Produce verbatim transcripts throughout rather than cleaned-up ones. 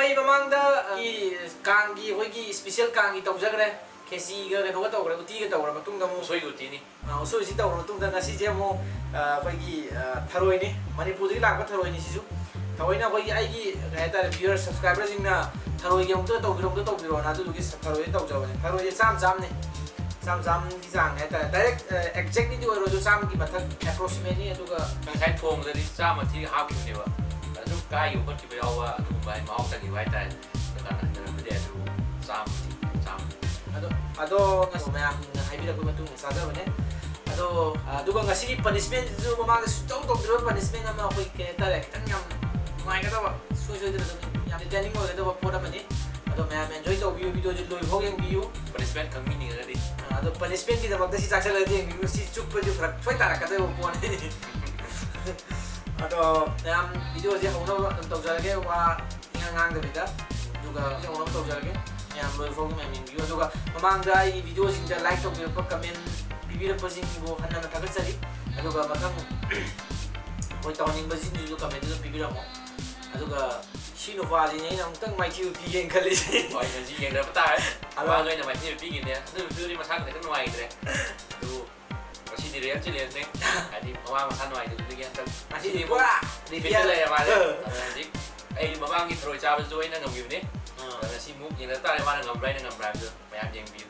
ꯑꯩ ꯃꯃꯥꯡꯗ, ꯑ, ꯀꯥꯡꯒꯤ, ꯑꯩꯈꯣꯏꯒꯤ special ꯀꯥꯡꯒꯤ ꯇꯧꯖꯈ꯭ꯔꯦ꯫ ꯈꯦꯆꯤꯒ ꯀꯩꯅꯣꯒ ꯇꯧꯈ꯭ꯔꯦ, ꯎꯇꯤꯒ ꯇꯧꯈ꯭ꯔ ꯃꯇꯨꯡꯗ ꯑꯃꯨꯛ ꯎꯁꯣꯏꯒꯤ ꯎꯇꯤꯅꯤ꯫ ꯑ, ꯎꯁꯣꯏꯁꯤ ꯇꯧꯔ ꯃꯇꯨꯡꯗ ꯉꯁꯤꯁꯦ ꯑꯃꯨꯛ, ꯑ, ꯑꯩꯈꯣꯏꯒꯤ, ꯑ, ꯊꯔꯣꯏꯅꯤ꯫ ꯃꯅꯤꯄꯨꯔꯗꯒꯤ ꯂꯥꯛꯄ ꯊꯔꯣꯏꯅꯤ ꯁꯤꯁꯨ꯫ ꯊꯑꯣꯏꯅ ꯑꯩꯈꯣꯏꯒꯤ, ꯑꯩꯒꯤ, ꯀꯩ ꯍꯥꯏꯇꯥꯔꯦ, viewer, subscriberꯁꯤꯡꯅ ꯊꯔꯣꯏꯒꯤ ꯑꯃꯨꯛꯇ ꯇꯧꯕꯤꯔꯣ, ꯑꯃꯨꯛꯇ ꯇꯧꯕꯤꯔꯣꯅ ꯑꯗꯨꯗꯨꯒꯤ ꯊꯔꯣꯏꯁꯦ ꯇꯧꯖꯕꯅꯦ꯫ ꯊꯔꯣꯏꯁꯦ ꯆꯥꯝ ꯆꯥꯝꯅꯤ꯫ ꯆꯥꯝ ꯆꯥꯝꯒꯤ ꯆꯥꯡ ꯍꯥꯏꯇꯥꯔꯦ꯫ Direct, ꯑ, exactly-ꯗꯤ ꯑꯣꯏꯔꯣꯏ, ꯑꯗꯨ ꯆꯥꯝꯒꯤ ꯃꯊꯛ approximate-ꯅꯤ꯫ ꯑꯗꯨꯒ ꯉꯁꯥꯏ ꯊꯣꯡꯕꯗꯗꯤ ꯆꯥꯝꯃ ꯊꯤ ꯍꯥꯞꯈꯤꯕꯅꯦꯕ꯫ ꯑꯗꯨꯝ ꯀꯥꯏꯈꯤꯕ ꯈꯣꯠꯈꯤꯕ ꯌꯥꯎꯕ ꯑꯗꯨꯒꯨꯝꯕ ꯍꯥꯏ ꯃꯍꯥꯎ ꯇꯪꯈꯤꯕ ꯍꯥꯏꯇꯥꯔꯦ꯫ ꯗꯨꯀꯥꯟ ꯍꯟꯊꯔꯝꯕꯗꯤ ꯑꯗꯨ ꯆꯥꯝꯃ ꯊꯤ ꯆꯥꯝꯃ꯫ ꯑꯗꯣ, ꯑꯗꯣ ꯉꯁꯤ ꯃꯌꯥꯝꯅ ꯍꯥꯏꯕꯤꯔꯛꯄꯒꯤ ꯃꯇꯨꯡ ꯏꯟꯅ ꯆꯥꯖꯕꯅꯦ꯫ ꯑꯗꯣ, ꯑ, ꯑꯗꯨꯒ ꯉꯁꯤꯒꯤ punishment-ꯁꯤꯁꯨ ꯃꯃꯥꯡꯗ ꯁꯨꯡꯇꯧ ꯇꯧꯗ꯭ꯔꯤꯕ punishment ꯑꯃ, ꯑꯩꯈꯣꯏ ꯀꯩ ꯍꯥꯏꯇꯥꯔꯦ, ꯈꯤꯇꯪ ꯌꯥꯝ ꯅꯨꯡꯉꯥꯏꯒꯗꯕ, ꯁꯨꯡꯁꯣꯏ ꯁꯣꯏꯗꯅ ꯑꯗꯨꯝ ꯌꯥꯝ entertaining ꯑꯣꯏꯒꯗꯕ ꯄꯣꯠ ꯑꯃꯅꯤ꯫ ꯑꯗꯣ ꯃꯌꯥꯝ enjoy ꯇꯧꯕꯤꯌꯨ, video-ꯁꯦ ꯂꯣꯏꯐꯥꯎ ꯌꯦꯡꯕꯤꯌꯨ꯫ Punishment ꯈꯪꯕꯤꯅꯤꯡꯉꯒꯗꯤ꯫ ꯑ, ꯑꯗꯣ punishment-ꯀꯤꯗꯃꯛꯇ ꯁꯤ ꯆꯥꯛꯁꯜꯂꯒꯗꯤ ꯌꯦꯡꯕꯤꯌꯨ, ꯁꯤ ꯆꯨꯞꯄꯁꯨ ꯐꯔꯛ ꯁꯣꯏ ꯇꯥꯔꯛꯀꯗꯕ ꯄꯣꯠꯅꯤ꯫ ꯑꯗꯣ ꯃꯌꯥꯝ video-ꯁꯦ ꯍꯧꯅꯕ ꯑꯗꯨꯝ ꯇꯧꯖꯔꯒꯦ, ꯋꯥ ꯏꯉꯥꯡ ꯉꯥꯡꯗꯕꯤꯗ꯫ ꯑꯗꯨꯒ ꯍꯧꯖꯤꯛ ꯍꯧꯅꯕ ꯇꯧꯖꯔꯒꯦ꯫ ꯃꯌꯥꯝ ꯂꯣꯏꯕ ꯐꯥꯎꯕ ꯃꯌꯥꯝ ꯌꯦꯡꯕꯤꯌꯨ꯫ ꯑꯗꯨꯒ ꯃꯃꯥꯡꯗ ꯑꯩꯒꯤ video-ꯁꯤꯡꯗ like ꯇꯧꯕꯤꯔꯛꯄ, comment ꯄꯤꯕꯤꯔꯛꯄꯁꯤꯡꯕꯨ ꯍꯟꯅ ꯍꯟꯅ ꯊꯥꯒꯠꯆꯔꯤ꯫ ꯑꯗꯨꯒ ꯃꯊꯪ ꯑꯩꯈꯣꯏ ꯇꯧꯍꯟꯅꯤꯡꯕꯁꯤꯡꯗꯨꯁꯨ comment-ꯇ ꯑꯗꯨꯝ ꯄꯤꯕꯤꯔꯝꯃꯣ꯫ ꯑꯗꯨꯒ ꯁꯤ ꯅꯨꯄꯥꯁꯤꯅꯦ ꯑꯩꯅ ꯑꯃꯨꯛꯇꯪ ꯃꯥꯏꯊꯤꯕ ꯄꯤꯒꯦꯅ ꯈꯜꯂꯤꯁꯦ꯫ ꯍꯣꯏ, ꯉꯁꯤ ꯌꯦꯡꯅꯕ ꯇꯥꯔꯦ꯫ ꯑꯗꯣ ꯃꯥꯁꯨ ꯑꯩꯅ ꯃꯥꯏꯊꯤꯕ ꯄꯤꯈꯤꯅꯦ꯫ ꯑꯗꯨ ꯅꯨꯄꯤꯗꯨꯗꯤ ꯃꯁꯥ ꯈꯤꯇꯪ ꯅꯨꯡꯉꯥꯏꯇ꯭ꯔꯦ꯫ ꯑꯗꯨ ꯉꯁꯤꯗꯤ real challenge-ꯅꯦ꯫ ꯍꯥꯏꯗꯤ ꯃꯃꯥ ꯃꯁꯥ ꯅꯨꯡꯉꯥꯏꯇꯕꯗꯒꯤ ꯍꯟꯗꯛ ꯉꯁꯤꯗꯤ ꯉꯁꯤꯗꯤ ꯄꯨꯔꯥ fit-ꯇ real꯫ ꯂꯩꯔꯦ ꯃꯥꯁꯦ꯫ ꯑ꯫ ꯑꯗꯣ ꯍꯧꯖꯤꯛ ꯑꯩ ꯃꯃꯥꯡꯒꯤ ꯊꯔꯣꯏ ꯆꯥꯕꯗꯨꯁꯨ ꯑꯩꯅ ꯉꯝꯈꯤꯕꯅꯦ꯫ ꯑ꯫ ꯑꯗꯣ ꯉꯁꯤ ꯑꯃꯨꯛ ꯌꯦꯡꯅ ꯇꯥꯔꯦ, ꯃꯥꯅ ꯉꯝꯕ꯭ꯔꯥ ꯑꯩꯅ ꯉꯝꯕ꯭ꯔꯥ ꯍꯥꯏꯕꯗꯣ꯫ ꯃꯌꯥꯝ ꯌꯦꯡꯕꯤꯌꯨ꯫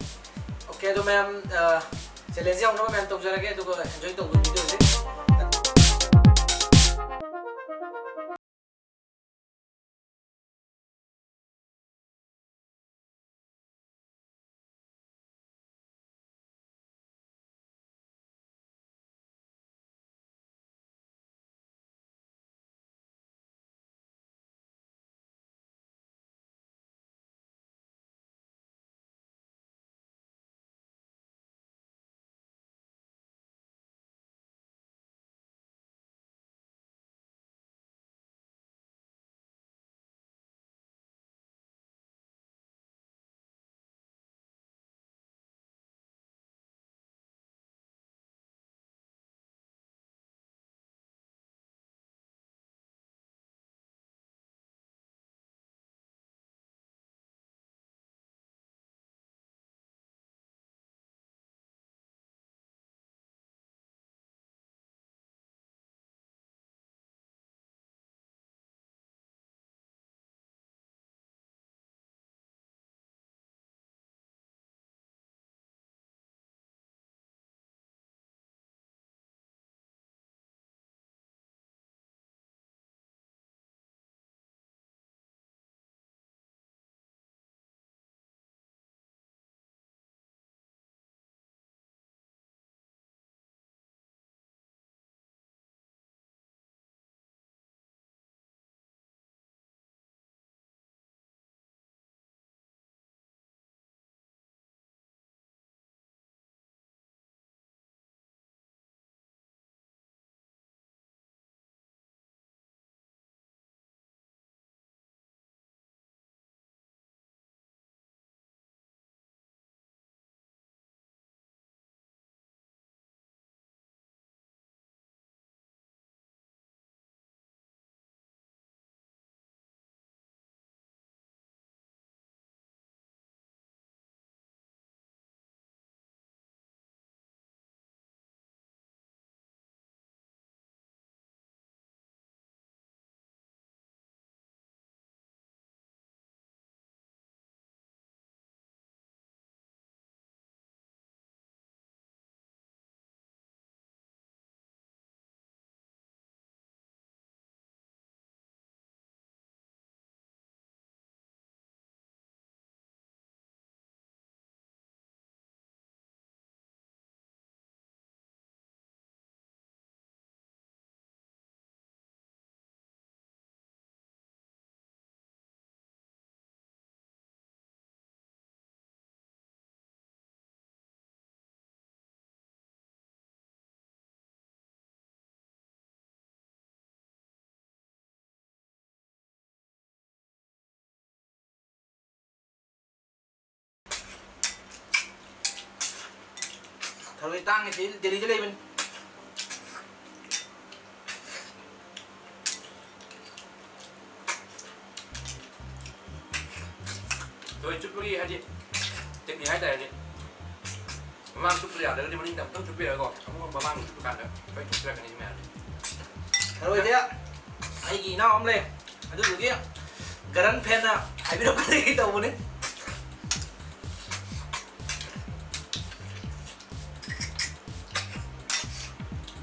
Okay, ꯑꯗꯣ ꯃꯌꯥꯝ, ꯑ, challenge ꯌꯥꯎꯅꯕ ꯃꯌꯥꯝ ꯇꯧꯖꯔꯒꯦ, ꯑꯗꯨꯒ enjoy ꯇꯧꯕ video-ꯁꯦ꯫ ꯊꯔꯣꯏ ꯇꯥꯡꯉꯤꯁꯤ ꯗꯦꯜꯂꯤꯗ ꯂꯩꯕꯅꯤ꯫ ꯊꯔꯣꯏ ꯆꯨꯞꯄꯒꯤ ꯍꯥꯏꯗꯤ ꯇꯦꯛꯅꯤꯛ ꯍꯥꯏꯇꯥꯔꯦꯅꯦ꯫ ꯃꯃꯥꯡ ꯆꯨꯞꯄ ꯌꯥꯗ꯭ꯔꯒꯗꯤ ꯃꯅꯤꯡꯗ ꯑꯃꯨꯛꯇꯪ ꯆꯨꯞꯄꯤꯔꯒꯀꯣ, ꯑꯃꯨꯛ ꯃꯃꯥꯡꯗ ꯆꯨꯞꯄ ꯀꯥꯟꯗ ꯂꯣꯏ ꯆꯨꯞꯄꯤꯔꯛꯀꯅꯤ ꯁꯤ ꯃꯌꯥꯝꯁꯦ꯫ ꯊꯔꯣꯏꯁꯦ ꯑꯩꯒꯤ ꯏꯅꯥꯎ ꯑꯃ ꯂꯩ, ꯑꯗꯨꯗꯨꯒꯤ ꯒꯔꯟ ꯐꯦꯟꯅ ꯍꯥꯏꯕꯤꯔꯛꯄꯗꯒꯤ ꯇꯧꯕꯅꯤ꯫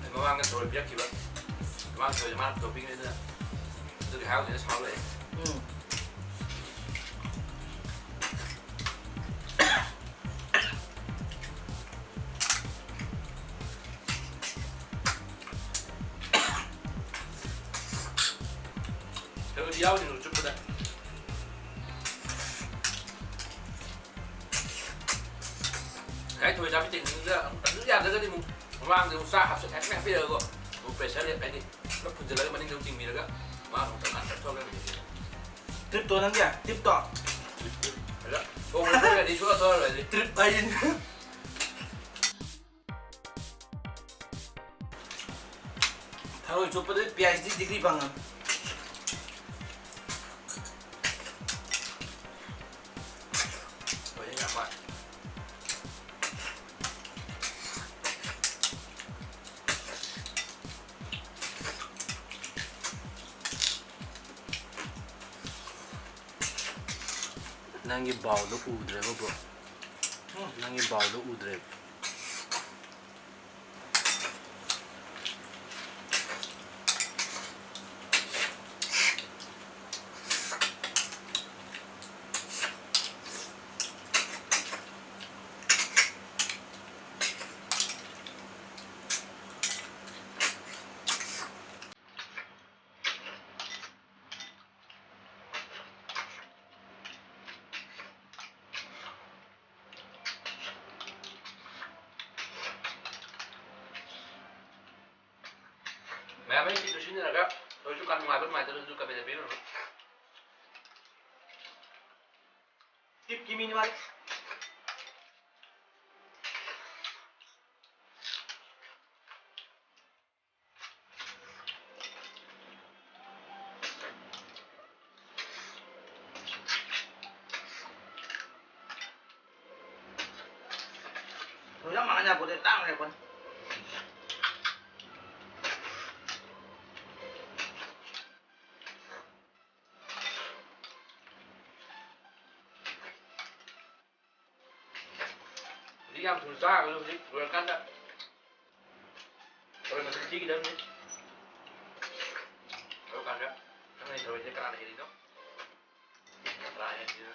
ꯑꯩ ꯃꯃꯥꯡꯗ ꯊꯔꯣꯏ ꯄꯤꯔꯛꯈꯤꯕ, ꯃꯃꯥꯡ ꯊꯔꯣꯏꯁꯦ ꯃꯥꯅ ꯄꯨꯊꯣꯛꯄꯤꯈꯤꯕꯅꯤ, ꯑꯗꯨꯅ ꯑꯗꯨꯒꯤ ꯍꯔꯥꯎꯗꯅ ꯁꯥꯎ ꯂꯩ꯫ ꯎꯝ꯫ ꯊꯔꯣꯏꯗꯤ ꯌꯥꯎꯗꯦ ꯆꯨꯞꯄꯗ꯫ ꯉꯁꯥꯏ ꯊꯔꯣꯏ ꯆꯥꯕꯤ ꯇꯦꯛꯅꯤꯛꯇꯨꯗ ꯑꯃꯨꯛ ꯑꯗꯨ ꯌꯥꯗ꯭ꯔꯒꯗꯤ ꯑꯃꯨꯛ ꯃꯃꯥꯡꯗ ꯑꯃꯨꯛ ꯆꯥꯛ ꯍꯥꯞꯆ-, ꯍꯥꯏꯐꯦꯠ ꯍꯥꯞꯄꯤꯔꯒꯀꯣ, ꯑꯃꯨꯛ ꯄ꯭ꯔꯦꯁꯔ ꯍꯥꯏꯗꯤ ꯄꯨꯂꯞ ꯐꯨꯟꯖꯜꯂꯒ ꯃꯅꯤꯡꯗ ꯑꯃꯨꯛ ꯆꯤꯡꯕꯤꯔꯒ ꯃꯥ ꯑꯃꯨꯛ ꯇꯣꯉꯥꯟꯅ ꯊꯣꯛꯂꯛꯀꯅꯤ꯫ ꯇ꯭ꯔꯤꯞꯇꯣ ꯅꯪꯒꯤ ꯇ꯭ꯔꯤꯞꯇꯣ꯫ ꯑꯗ ꯊꯣꯡꯕ ꯊꯣꯛꯑꯒꯗꯤ ꯁꯨꯡꯊꯣꯛ ꯊꯣꯛꯑꯔꯣꯏ꯫ ꯇ꯭ꯔꯤꯞ ꯍꯥꯏꯁꯤꯅꯤ꯫ ꯊꯔꯣꯏ ꯆꯨꯞꯄꯗ ꯄꯤ ꯑꯩꯆ ꯗꯤ ꯗꯤꯒ꯭ꯔꯤ ꯐꯪꯉꯝꯅꯤ꯫ ꯂꯣꯏꯅ ꯌꯥꯝ ꯋꯥꯏ꯫ ꯅꯪꯒꯤ ꯕꯥꯎꯗꯣ ꯎꯗ꯭ꯔꯦꯕ, ꯕ꯭ꯔꯣ꯫ ꯎꯝ꯫ ꯅꯪꯒꯤ ꯕꯥꯎꯗꯣ ꯎꯗ꯭ꯔꯦꯕ꯫ ꯃꯌꯥꯝ ꯑꯩ ꯁꯤꯗ ꯁꯤꯖꯤꯟꯅꯔꯒ ꯂꯣꯏꯁꯨ ꯀꯥꯟ ꯅꯨꯡꯉꯥꯏꯕ ꯅꯨꯡꯉꯥꯏꯇꯕ ꯑꯗꯨꯁꯨ ꯀꯃꯦꯟꯗ ꯄꯤꯔꯝꯃꯣ꯫ ꯇꯤꯞꯀꯤ ꯃꯤꯅꯤ ꯃꯥꯗꯤ꯫ ꯆꯞ ꯃꯥꯟꯅ ꯌꯥꯄꯣꯠꯇꯦ, ꯇꯥꯡꯈ꯭ꯔꯦ ꯄꯣꯠ꯫ ꯍꯧꯖꯤꯛ ꯌꯥꯝ ꯊꯨꯅ ꯆꯥꯒꯅꯨ, ꯍꯧꯖꯤꯛ ꯂꯣꯏꯔꯀꯥꯟꯗ ꯊꯔꯣꯏ ꯃꯁꯤꯡ ꯊꯤꯒꯗꯕꯅꯤ꯫ ꯂꯣꯏꯔꯀꯥꯟꯗ ꯅꯪꯒꯤ ꯊꯔꯣꯏꯁꯦ ꯀꯅꯥꯅ ꯍꯦꯜꯂꯤꯅꯣ? ꯀꯅꯥ ꯍꯦꯜꯂꯤꯅꯣ?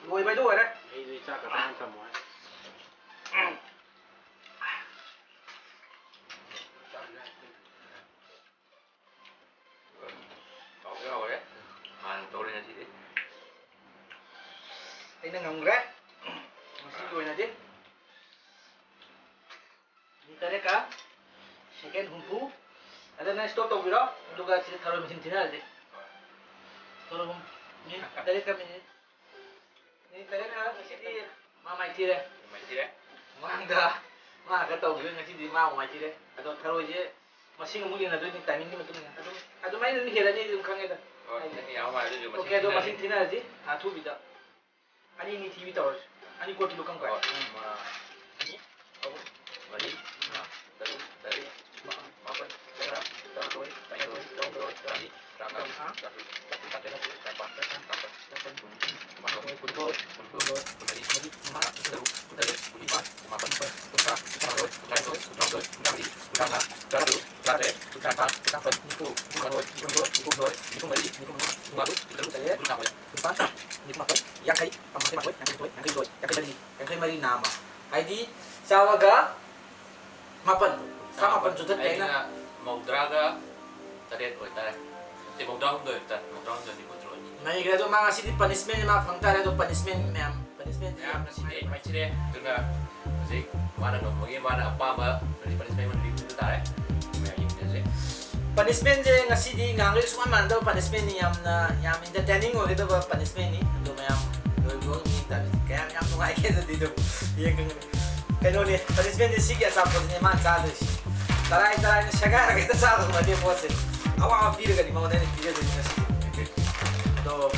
ꯂꯣꯏꯕ ꯍꯥꯏꯗꯣ ꯑꯣꯏꯔꯦ꯫ ꯑꯩꯗꯤ ꯆꯥꯛ ꯈꯛꯇ ꯍꯥꯟꯅ ꯊꯝꯃꯣ ꯍꯥꯏ꯫ ꯍꯥꯎꯗꯤ ꯍꯥꯎꯔꯦ꯫ ꯍꯥꯟꯅ ꯇꯧꯔꯦ ꯉꯁꯤꯗꯤ꯫ ꯑꯩꯅ ꯉꯝꯈ꯭ꯔꯦ ꯉꯁꯤꯒꯤ ꯑꯣꯏꯅꯗꯤ꯫ ꯃꯤꯅꯤꯠ ꯇꯔꯦꯠꯀ ꯁꯦꯀꯦꯟ ꯍꯨꯝꯐꯨ꯫ ꯑꯗ ꯅꯪ ꯁ꯭ꯇꯣꯞ ꯇꯧꯕꯤꯔꯣ, ꯑꯗꯨꯒ ꯁꯤꯗ ꯊꯔꯣꯏ ꯃꯁꯤꯡ ꯊꯤꯅꯔꯁꯤ꯫ ꯊꯔꯣꯏ ꯍꯨꯝ-, ꯃꯤꯅꯤꯠ ꯇꯔꯦꯠꯀ ꯃꯤꯅꯤꯠ, ꯃꯤꯅꯤꯠ ꯇꯔꯦꯠꯀ ꯉꯁꯤꯗꯤ ꯃꯥ ꯃꯥꯏꯊꯤꯔꯦ꯫ ꯃꯥꯏꯊꯤꯔꯦ꯫ ꯃꯃꯥꯡꯗ ꯃꯥ ꯈꯔ ꯇꯧꯈꯤꯕ, ꯉꯁꯤꯗꯤ ꯃꯥ ꯑꯃꯨꯛ ꯃꯥꯏꯊꯤꯔꯦ꯫ ꯑꯗꯣ ꯊꯔꯣꯏꯁꯦ ꯃꯁꯤꯡ ꯑꯃꯨꯛ ꯌꯦꯡꯅꯗꯣꯏꯅꯤ, ꯇꯥꯏꯃꯤꯡꯒꯤ ꯃꯇꯨꯡ ꯏꯟꯅ꯫ ꯑꯗꯨꯝ, ꯑꯗꯨꯃꯥꯏꯅ ꯑꯗꯨꯝ ꯍꯦꯜꯂꯅꯤ, ꯑꯗꯨꯝ ꯈꯪꯉꯦꯗ꯫ ꯍꯣꯏ, ꯍꯥꯏꯗꯤ, ꯅꯪ ꯌꯥꯝ ꯃꯥꯜꯂꯦ, ꯑꯗꯨꯁꯨ ꯃꯁꯤꯡ ꯑꯣꯀꯦ, ꯑꯗꯣ ꯊꯤꯅꯔꯁꯤ꯫ ꯃꯁꯤꯡ ꯊꯤꯅꯔꯁꯤ ꯑꯊꯨꯕꯤꯗ꯫ ꯑꯅꯤ ꯑꯅꯤ ꯊꯤꯕꯤ ꯇꯧꯔꯁꯤ꯫ ꯑꯅꯤ ꯀꯣꯠꯄꯤꯗꯣ ꯀꯔꯝ ꯀꯥꯏ? ꯍꯣꯏ, ꯑꯃ, ꯑꯅꯤ, ꯑꯍꯨꯝ, ꯃꯔꯤ, ꯃꯉꯥ, ꯇꯔꯨꯛ, ꯇꯔꯦꯠ, ꯅꯤꯄꯥꯜ, ꯃꯥꯄꯜ, ꯇꯔꯥ, ꯇꯔꯥꯃꯥꯊꯣꯏ, ꯇꯔꯥꯅꯤꯊꯣꯏ, ꯇꯔꯥꯍꯨꯝꯗꯣꯏ, ꯇꯔꯥꯃꯔꯤ, ꯇꯔꯥꯃꯉꯥ, ꯇꯔꯥꯇꯔꯨꯛ, ꯇꯔꯥꯇꯔꯦꯠ, ꯇꯔꯥꯅꯤꯄꯥꯜ, ꯇꯔꯥꯃꯥꯄꯜ, ꯇꯔꯥꯇꯔꯨꯛ, ꯇꯔꯥꯃꯔꯤ, ꯃꯉꯥ, ꯇꯔꯨꯛ, ꯇꯔꯦꯠ, ꯅꯤꯄꯥꯜ, ꯃꯥꯄꯜ, ꯇꯔꯥ, ꯇꯔꯥꯃꯥꯊꯣꯏ, ꯀꯨꯟꯊ꯭ꯔꯥ, ꯀꯨꯟꯊ꯭ꯔꯥ, ꯀꯨꯟꯃꯔꯤ, ꯀꯨꯟꯃꯉꯥ, ꯇꯔꯥ, ꯇꯔꯨꯛ, ꯇꯔꯦꯠ, ꯀꯨꯟꯅꯤꯄꯥꯜ, ꯀꯨꯟꯃꯥꯄꯜ, ꯀꯨꯟꯊ꯭ꯔꯥ, ꯀꯨꯟꯊ꯭ꯔꯥ ꯃꯥꯄꯜ, ꯅꯤꯐꯨ ꯃꯥꯄꯜ, ꯌꯥꯡꯈꯩ, ꯌꯥꯡꯈꯩ ꯃꯥꯄꯜ, ꯌꯥꯡꯈꯩ ꯇꯔꯨꯛ, ꯌꯥꯡꯈꯩ ꯇꯔꯦꯠ, ꯌꯥꯡꯈꯩ ꯃꯔꯤ ꯅꯥꯝꯃ꯫ ꯍꯥꯏꯗꯤ ꯆꯥꯝꯃꯒ ꯃꯥꯄꯜ, ꯆꯥꯝꯃꯥꯄꯜ ꯆꯨꯊꯠꯈ꯭ꯔꯦ ꯑꯩꯅ꯫ ꯑꯩꯅ ꯃꯧꯗ꯭ꯔꯥꯒ ꯇꯔꯦꯠ ꯑꯣꯏꯇꯥꯔꯦ꯫ ꯅꯠꯇꯦ, ꯃꯧꯗ꯭ꯔꯥ ꯍꯨꯝꯗꯣꯏ ꯑꯣꯏꯇꯥꯔꯦ꯫ ꯃꯧꯗ꯭ꯔꯥ ꯍꯨꯝꯗꯣꯏ, ꯅꯤꯐꯨ ꯇꯔꯨꯛ ꯑꯅꯤ꯫ ꯂꯩꯈ꯭ꯔꯦ꯫ ꯑꯗꯣ ꯃꯥ ꯉꯁꯤꯗꯤ punishment ꯃꯥ ꯐꯪ ꯇꯥꯔꯦ꯫ ꯑꯗꯣ punishment ꯃꯌꯥꯝ, punishment ꯃꯌꯥꯝ ꯉꯁꯤꯗꯤ ꯃꯥꯏꯊꯤꯔꯦ꯫ ꯑꯗꯨꯅ ꯍꯧꯖꯤꯛ ꯃꯥꯅ ꯉꯝꯕꯒꯤ, ꯃꯥꯅ ꯑꯄꯥꯝꯕ punishment ꯑꯩꯉꯣꯟꯗ ꯄꯤꯕ ꯇꯥꯔꯦ꯫ ꯃꯌꯥꯝ ꯌꯦꯡꯃꯤꯟꯅꯁꯦ꯫ Punishmentꯁꯦ ꯉꯁꯤꯗꯤ ꯉꯍꯥꯟꯈꯩ ꯁꯨꯡꯃꯥꯟ ꯃꯥꯟꯅꯗꯕ punishmentꯅꯤ꯫ ꯌꯥꯝꯅ, ꯌꯥꯝ entertaining ꯑꯣꯏꯒꯗꯕ punishmentꯅꯤ꯫ ꯑꯗꯣ ꯃꯌꯥꯝ ꯂꯣꯏꯕ ꯌꯦꯡ ꯇꯥꯔꯦ꯫ ꯀꯌꯥꯝ ꯌꯥꯝ ꯅꯨꯡꯉꯥꯏꯒꯦ ꯑꯗꯨꯗꯤ ꯑꯗꯨꯝ ꯌꯦꯡꯉꯒ꯫ ꯀꯩꯅꯣꯅꯦ, punishmentꯁꯦ ꯁꯤꯒꯤ ꯑꯆꯥꯄꯣꯠꯁꯤꯅꯦ ꯃꯥꯅ ꯆꯥꯗꯣꯏꯁꯦ꯫ ꯇꯔꯥꯏ ꯇꯔꯥꯏꯅ ꯁꯦꯒꯥꯏꯔꯒ ꯍꯦꯛꯇ ꯆꯥꯗꯧ ꯅꯠꯇꯦ ꯄꯣꯠꯁꯦ꯫ ꯑꯋꯥꯕ ꯄꯤꯔꯒꯅꯤ ꯃꯉꯣꯟꯗ ꯑꯩꯅ ꯄꯤꯖꯗꯣꯏꯁꯦ ꯉꯁꯤꯗꯤ꯫ ꯑꯗꯣ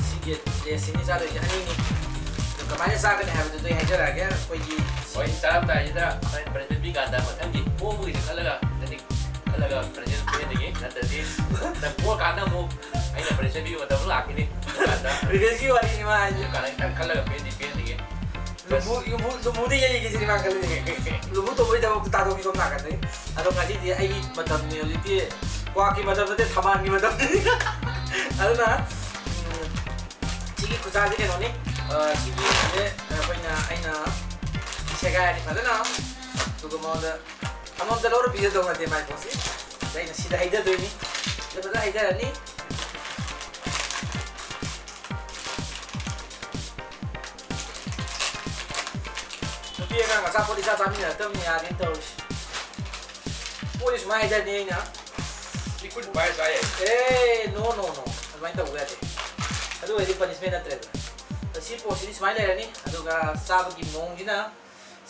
ꯁꯤꯒꯤ ꯂꯦꯁꯁꯤꯡꯁꯤ ꯆꯥꯗꯣꯏꯁꯦ ꯑꯅꯤꯅꯤ꯫ ꯑꯗꯣ ꯀꯃꯥꯏꯅ ꯆꯥꯒꯅꯤ ꯍꯥꯏꯕꯗꯨꯗꯤ ꯑꯩ ꯍꯥꯏꯖꯔꯛꯑꯒꯦ꯫ ꯑꯩꯈꯣꯏꯒꯤ ꯍꯣꯏ, ꯆꯥꯔꯝꯗꯥꯏꯁꯤꯗ ꯍꯣꯔꯦꯟ punishment ꯄꯤ ꯀꯥꯟꯗ ꯃꯊꯪꯒꯤ ꯄꯣꯕꯒꯤꯁꯨ ꯈꯜꯂꯒ, ꯅꯪꯗꯤ ꯈꯜꯂꯒ punishment ꯄꯤꯍꯟꯅꯤꯡꯉꯤ꯫ ꯅꯠꯇ꯭ꯔꯗꯤ ꯅꯪ ꯄꯣꯔꯀꯥꯟꯗ ꯑꯃꯨꯛ ꯑꯩꯅ punishment ꯄꯤꯕ ꯃꯇꯝ ꯂꯥꯛꯈꯤꯅꯤ꯫ ꯑꯗꯨꯀꯥꯟꯗ revengeꯀꯤ ꯋꯥꯔꯤꯅꯤ ꯃꯥ ꯍꯥꯏꯁꯦ꯫ ꯑꯗꯨꯀꯥꯟꯗ ꯈꯤꯇꯪ ꯈꯜꯂꯒ ꯄꯤꯍꯟꯗꯤ ꯄꯤꯍꯟꯅꯤꯡꯉꯤ꯫ ꯂꯨꯝꯕꯨ, ꯂꯨꯝꯕꯨ, ꯂꯨꯝꯕꯨꯗ ꯌꯩꯒꯦ ꯁꯤꯅꯤ ꯃꯥ ꯈꯜꯂꯤꯁꯦ꯫ ꯂꯨꯝꯕꯨ ꯇꯧꯕꯩ ꯊꯕꯛꯇ ꯇꯥꯊꯣꯛꯈꯤ ꯁꯣꯝ ꯅꯥꯀꯟꯗꯩ꯫ ꯑꯗꯣ ꯉꯁꯤꯗꯤ ꯑꯩꯒꯤ ꯃꯇꯝꯅꯤ, ꯍꯧꯖꯤꯛꯇꯤ ꯀ꯭ꯋꯥꯛꯀꯤ ꯃꯇꯝ ꯅꯠꯇꯦ, ꯊꯝꯕꯥꯜꯒꯤ ꯃꯇꯝꯅꯤ꯫ ꯑꯗꯨꯅ, ꯎꯝ, ꯁꯤꯒꯤ ꯈꯨꯠꯁꯥꯁꯦ ꯀꯩꯅꯣꯅꯤ꯫ ꯑ, ꯁꯤꯒꯤ, ꯑꯩꯈꯣꯏꯅ, ꯑꯩꯅ ꯁꯦꯒꯥꯏꯔꯅꯤ ꯐꯖꯅ꯫ ꯑꯗꯨꯒ ꯃꯉꯣꯟꯗ ꯑꯃꯃꯝꯇ ꯂꯧꯔ ꯄꯤꯖꯗꯧ ꯅꯠꯇꯦ ꯃꯥꯏ ꯄꯣꯠꯁꯤ꯫ ꯑꯗ ꯑꯩꯅ ꯁꯤꯗ ꯍꯩꯊꯗꯣꯏꯅꯤ꯫ ꯁꯤꯗ ꯐꯖꯅ ꯍꯩꯊꯔꯅꯤ꯫ ꯅꯨꯄꯤ ꯑꯉꯥꯡ ꯑꯆꯥꯄꯣꯠ ꯏꯆꯥ ꯆꯥꯃꯤꯟꯅꯔꯛꯇꯕꯅꯤ ꯌꯥꯗꯦꯅ ꯇꯧꯔꯤꯁꯤ꯫ ꯄꯣꯠꯁꯤ ꯁꯨꯃꯥꯏꯅ ꯍꯩꯊꯔꯅꯤ ꯑꯩꯅ꯫ ꯁꯤ ꯈꯨꯠ ꯄꯥꯏꯔ ꯆꯥ ꯌꯥꯏ꯫ ꯑꯦ, no, no, no. ꯑꯗꯨꯃꯥꯏꯅ ꯇꯧꯕ ꯌꯥꯗꯦ꯫ ꯑꯗꯨ ꯑꯣꯏꯔꯗꯤ punishment ꯅꯠꯇ꯭ꯔꯦꯗꯅ꯫ ꯑꯗ ꯁꯤ ꯄꯣꯠꯁꯤꯗꯤ ꯁꯨꯃꯥꯏꯅ ꯂꯩꯔꯅꯤ꯫ ꯑꯗꯨꯒ ꯆꯥꯕꯒꯤ ꯃꯑꯣꯡꯁꯤꯅ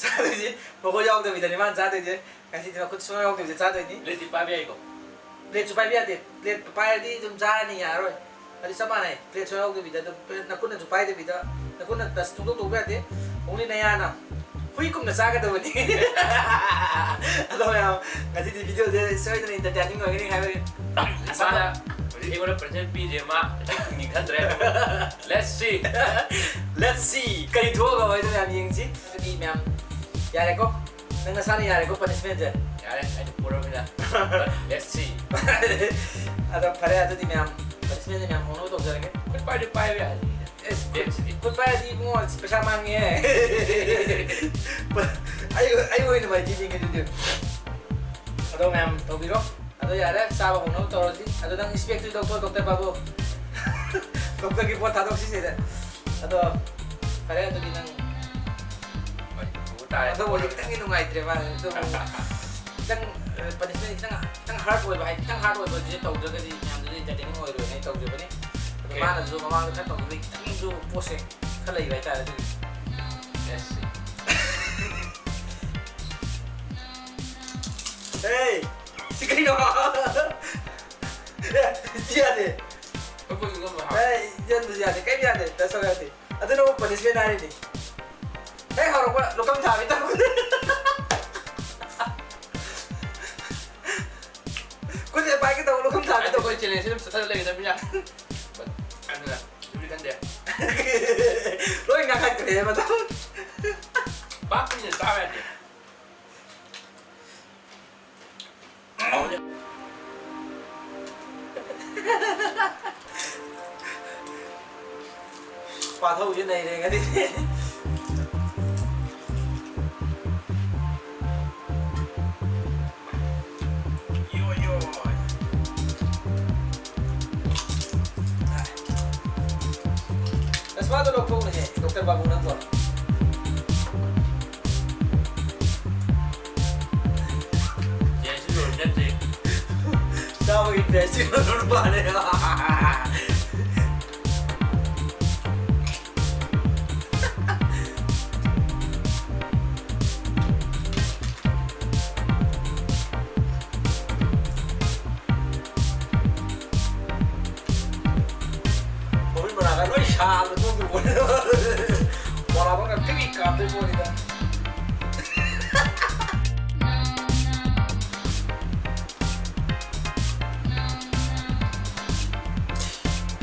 ꯆꯥꯗꯣꯏꯁꯦ ꯃꯈꯨꯠ ꯌꯥꯎꯗꯕꯤꯗꯅꯤ ꯃꯥꯅ ꯆꯥꯗꯣꯏꯁꯦ꯫ ꯉꯁꯤꯗꯤ ꯃꯈꯨꯠ ꯁꯨꯡꯌꯥꯎ ꯌꯥꯎꯗꯕꯤꯗ ꯆꯥꯗꯣꯏꯅꯤ꯫ Plateꯇꯤ ꯄꯥꯏꯕ ꯌꯥꯏꯀꯣ? Plateꯁꯨ ꯄꯥꯏꯕ ꯌꯥꯗꯦ꯫ Plate ꯄꯥꯏꯔꯗꯤ ꯑꯗꯨꯝ ꯆꯥꯔꯅꯤ, ꯌꯥꯔꯔꯣꯏ꯫ ꯑꯗꯨ ꯆꯞ ꯃꯥꯟꯅꯩ꯫ Plate ꯁꯨꯡꯌꯥꯎ ꯌꯥꯎꯗꯕꯤꯗ ꯑꯗꯨꯝ, ꯅꯈꯨꯠꯅꯁꯨ ꯄꯥꯏꯗꯕꯤꯗ, ꯅꯈꯨꯠꯅ touch ꯇꯧꯊꯣꯛ ꯇꯧꯕ ꯌꯥꯗꯦ꯫ Only ꯅꯌꯥꯅ꯫ ꯍꯨꯏ ꯀꯨꯝꯅ ꯆꯥꯒꯗꯕꯅꯤ꯫ ꯑꯗꯣ ꯃꯌꯥꯝ, ꯉꯁꯤꯗꯤ videoꯁꯦ ꯁꯣꯏꯗꯅ entertaining ꯑꯣꯏꯒꯅꯤ ꯍꯥꯏꯕꯒꯤ ꯃꯥꯅ ꯍꯧꯖꯤꯛ ꯑꯩꯉꯣꯟꯗ punishment ꯄꯤꯔꯤꯁꯦ ꯃꯥ ꯈꯤꯇꯪ ꯈꯪꯅꯤꯡꯈꯠꯇ꯭ꯔꯦ꯫ Let's see꯫ Let's see꯫ ꯀꯔꯤ ꯊꯣꯛꯑꯒ ꯑꯣꯏꯗꯣꯏꯅꯣ ꯌꯥꯝ ꯌꯦꯡꯁꯤ꯫ ꯑꯗꯨꯗꯤ ꯃꯌꯥꯝ, ꯌꯥꯔꯦꯀꯣ? ꯅꯪ ꯅꯁꯥꯅ ꯌꯥꯔꯦꯀꯣ punishmentꯁꯦ? ꯌꯥꯔꯦ, ꯑꯩꯅ ꯄꯣꯔꯕꯅꯤꯅ꯫ Let's see꯫ ꯑꯗꯣ ꯐꯔꯦ, ꯑꯗꯨꯗꯤ ꯃꯌꯥꯝ punishmentꯁꯦ ꯃꯌꯥꯝ ꯍꯧꯅꯕ ꯇꯧꯖꯔꯒꯦ꯫ ꯄꯥꯏꯗꯤ ꯄꯥꯏꯕ ꯌꯥꯅꯤ꯫ ꯑꯦꯁ, ꯈꯨꯠ, ꯈꯨꯠ ꯄꯥꯏꯔꯗꯤ ꯏꯕꯨꯡꯉꯣ ꯄꯩꯁꯥ ꯃꯥꯡꯉꯦ꯫ ꯑꯩ, ꯑꯩ ꯑꯣꯏꯅ ꯃꯥꯏꯊꯤ ꯄꯤꯒꯦ ꯑꯗꯨꯗꯤ꯫ ꯑꯗꯣ ꯃꯌꯥꯝ ꯇꯧꯕꯤꯔꯣ꯫ ꯑꯗꯣ ꯌꯥꯔꯦ, ꯆꯥꯕ ꯍꯧꯅꯕ ꯇꯧꯔꯁꯤ꯫ ꯑꯗꯣ ꯅꯪ ꯏꯁꯄꯦꯛꯇꯨꯗꯤ ꯂꯧꯊꯣꯛꯑꯣ, ꯗꯣꯛꯇꯔ ꯕꯥꯕꯨ꯫ ꯗꯣꯛꯇꯔꯒꯤ ꯄꯣꯠ ꯊꯥꯗꯣꯛꯁꯤ ꯁꯤꯗ꯫ ꯑꯗꯣ ꯐꯔꯦ, ꯑꯗꯨꯗꯤ ꯅꯪ ꯍꯣꯏ, ꯄꯨꯕ ꯇꯥꯔꯦ꯫ ꯑꯗꯣ ꯍꯧꯖꯤꯛ ꯈꯤꯇꯪꯗꯤ ꯅꯨꯡꯉꯥꯏꯇ꯭ꯔꯦ ꯃꯥ꯫ ꯑꯗꯣ ꯈꯤꯇꯪ, ꯑ, punishment ꯈꯤꯇꯪ, ꯈꯤꯇꯪ hard ꯑꯣꯏꯕ ꯍꯥꯏ, ꯈꯤꯇꯪ hard ꯑꯣꯏꯕꯁꯦ ꯇꯧꯗ꯭ꯔꯒꯗꯤ ꯃꯌꯥꯝꯗꯨꯗꯤ entertaining ꯑꯣꯏꯔꯣꯏꯅ ꯑꯩ ꯇꯧꯖꯕꯅꯤ꯫ ꯑꯗꯣ Okay. ꯃꯥꯅꯁꯨ ꯃꯃꯥꯡꯗ ꯈꯔ ꯇꯧꯈꯤꯕꯒꯤ ꯈꯤꯇꯪꯁꯨ ꯄꯣꯠꯁꯦ ꯈꯔ ꯂꯩꯕ ꯍꯥꯏꯇꯥꯔꯦ ꯑꯗꯨꯒꯤ꯫ Yes. Hey! ꯁꯤ ꯀꯩꯅꯣ? ꯑꯦ, ꯁꯤ ꯌꯥꯗꯦ꯫ ꯑꯩꯈꯣꯏꯁꯨ ꯑꯗꯨꯝ ꯍꯥꯎ꯫ ꯑꯦ, ꯌꯥꯗꯦ, ꯌꯥꯗꯦ, ꯀꯩꯝ ꯌꯥꯗꯦ, ꯇꯁꯧ ꯌꯥꯗꯦ꯫ ꯑꯗꯨꯅ ꯑꯃꯨꯛ punishment ꯍꯥꯏꯔꯤꯅꯤ꯫ ꯍꯦꯛ ꯍꯧꯔꯛꯄ ꯂꯨꯈꯝ ꯊꯥꯒꯦ ꯇꯧꯕꯅꯦ꯫ ꯈꯨꯠꯁꯦ ꯄꯥꯏꯒꯦ ꯇꯧꯕ, ꯂꯨꯈꯝ ꯊꯥꯒꯦ ꯍꯥꯏꯗꯤ ꯇꯧꯕ꯫ ꯑꯩꯈꯣꯏ challenge ꯁꯤ ꯑꯗꯨꯝ ꯆꯠꯊꯔ ꯂꯩꯒꯗꯕꯅꯤꯅ꯫ ꯑꯗꯨꯅ ꯑꯗꯨꯗꯤ ꯈꯟꯗꯦ꯫ ꯂꯣꯏ ꯉꯥꯡꯈꯠꯈ꯭ꯔꯦ ꯃꯇꯝ꯫ ꯄꯥꯛ ꯀꯨꯏꯅ ꯆꯥꯕ ꯌꯥꯗꯦ꯫ ꯄꯥꯊꯧꯁꯦ ꯅꯩꯔꯦ ꯉꯁꯤꯗꯤ꯫ ꯌꯣ, ꯌꯣ꯫ ꯆꯁꯃꯥꯗꯣ ꯂꯧꯊꯣꯛꯎꯅꯦꯍꯦ, ꯗꯣꯛꯇꯔ ꯕꯥꯕꯨ ꯅꯪꯕꯣ꯫ ꯆꯦꯁꯨ ꯂꯣꯏ ꯅꯠꯇꯦ꯫ ꯆꯥꯕꯒꯤ ꯄ꯭ꯔꯦꯁꯁꯤ ꯂꯣꯏ ꯄꯥꯜꯂꯦ꯫ ꯃꯃꯤꯠ ꯃꯅꯥꯛꯇ ꯂꯣꯏ ꯁꯥꯗꯅ ꯊꯣꯛꯈꯤꯕ ꯄꯣꯠꯅꯤꯗ꯫ ꯕꯣꯔꯥ ꯐꯥꯎꯅ ꯄꯤꯛ ꯄꯤꯛ ꯀꯥꯞꯇꯣꯏ ꯄꯣꯠꯅꯤꯗ꯫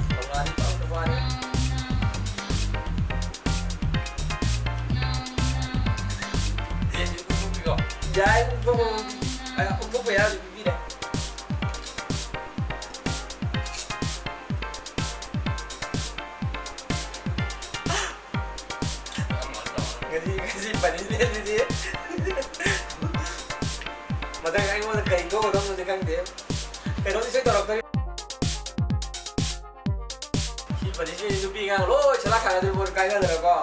ꯕꯣꯔꯥꯗꯤ ꯐꯖꯅ ꯄꯥꯜꯂꯦ꯫ ꯌꯥꯏ, ꯎꯠꯊꯣꯛꯄ, ꯎꯠꯊꯣꯛꯄ ꯌꯥꯔꯗꯤ ꯄꯤꯕꯤꯔꯦ꯫ ꯉꯁꯤ ꯉꯁꯤ ꯄꯅꯤꯁꯃꯦꯟꯁꯤꯗꯤ ꯃꯊꯪ ꯑꯩꯉꯣꯟꯗ ꯀꯔꯤ ꯊꯣꯛꯀꯗꯧꯅꯣꯗꯤ ꯈꯪꯗꯦ꯫ ꯀꯩꯅꯣꯗꯤ ꯁꯣꯏ ꯇꯧꯔꯛꯇꯣꯔꯤ꯫ ꯁꯤ ꯄꯅꯤꯁꯃꯦꯟꯁꯤ ꯅꯨꯄꯤ ꯑꯉꯥꯡ ꯂꯣꯏ ꯁꯂꯥꯛ ꯁꯥꯟꯅꯗꯣꯏ ꯄꯣꯠ ꯀꯥꯏꯅꯗꯅꯀꯣ꯫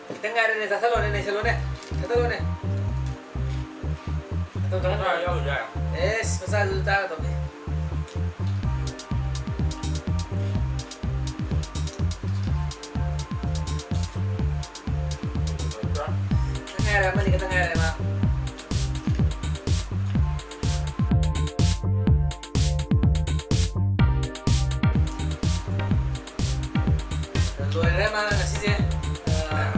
ꯈꯤꯇꯪ ꯉꯥꯏꯔꯦꯅꯦ, ꯆꯥꯁꯜꯂꯣꯅꯦ, ꯅꯩꯁꯜꯂꯣꯅꯦ, ꯆꯥꯁꯜꯂꯣꯅꯦ꯫ ꯑꯗꯨ ꯈꯔ ꯈꯔ ꯌꯥꯎꯔꯁꯨ ꯌꯥꯏ꯫ ꯑꯦꯁ, ꯃꯆꯥꯗꯨꯁꯨ ꯆꯥꯒꯗꯧꯅꯤ꯫ ꯈꯤꯇꯪ ꯉꯥꯏꯔꯦ, ꯑꯃꯅꯤ ꯈꯛꯇꯪ ꯉꯥꯏꯔꯦ ꯃꯥ꯫ ꯂꯣꯏꯔꯦ ꯃꯥꯅ ꯉꯁꯤꯁꯦ꯫ ꯑ,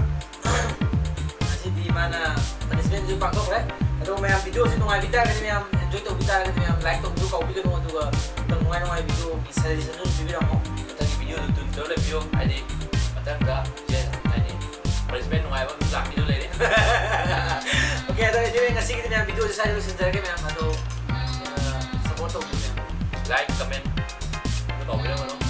ꯉꯁꯤꯗꯤ ꯃꯥꯅ ꯄꯅꯤꯁꯃꯦꯟꯁꯨ ꯄꯥꯡꯊꯣꯛꯈ꯭ꯔꯦ꯫ ꯑꯗꯣ ꯃꯌꯥꯝ ꯚꯤꯗꯤꯑꯣꯁꯤ ꯅꯨꯡꯉꯥꯏꯕꯤ ꯇꯥꯔꯒꯗꯤ, ꯃꯌꯥꯝ ꯑꯦꯟꯖꯣꯏ ꯇꯧꯕꯤ ꯇꯥꯔꯒꯗꯤ, ꯃꯌꯥꯝ ꯂꯥꯏꯛ ꯇꯧꯕꯤꯌꯨ, ꯀꯥꯎꯕꯤꯒꯅꯨ꯫ ꯑꯗꯨꯒ ꯃꯇꯝ ꯅꯨꯡꯉꯥꯏ ꯅꯨꯡꯉꯥꯏ ꯚꯤꯗꯤꯑꯣꯒꯤ ꯁꯖꯦꯁꯟꯁꯨ ꯑꯗꯨꯝ ꯄꯤꯕꯤꯔꯝꯃꯣ꯫ ꯃꯊꯪꯒꯤ ꯚꯤꯗꯤꯑꯣꯗꯨ ꯇꯨꯟ ꯇꯧꯔ ꯂꯩꯕꯤꯌꯨ, ꯍꯥꯏꯗꯤ ꯃꯊꯪꯗ ꯍꯥꯏꯗꯤ ꯄꯅꯤꯁꯃꯦꯟ ꯅꯨꯡꯉꯥꯏꯕ ꯑꯗꯨꯝ ꯂꯥꯛꯄꯤꯗꯨ ꯂꯩꯔꯦ꯫ ꯑꯣꯀꯦ, ꯑꯗꯣ anyway, ꯉꯁꯤꯒꯤꯗꯤ ꯃꯌꯥꯝ ꯚꯤꯗꯤꯑꯣꯁꯦ ꯁ꯭ꯋꯥꯏꯗ ꯂꯣꯏꯁꯤꯟꯖꯔꯒꯦ ꯃꯌꯥꯝ꯫ ꯑꯗꯣ, ꯑ, ꯁꯞꯄꯣꯔꯠ ꯇꯧꯕꯤꯌꯨ ꯃꯌꯥꯝ꯫ ꯂꯥꯏꯛ, ꯀꯃꯦꯟ ꯑꯗꯨ ꯇꯧꯕꯤꯔꯝꯒꯅꯨ꯫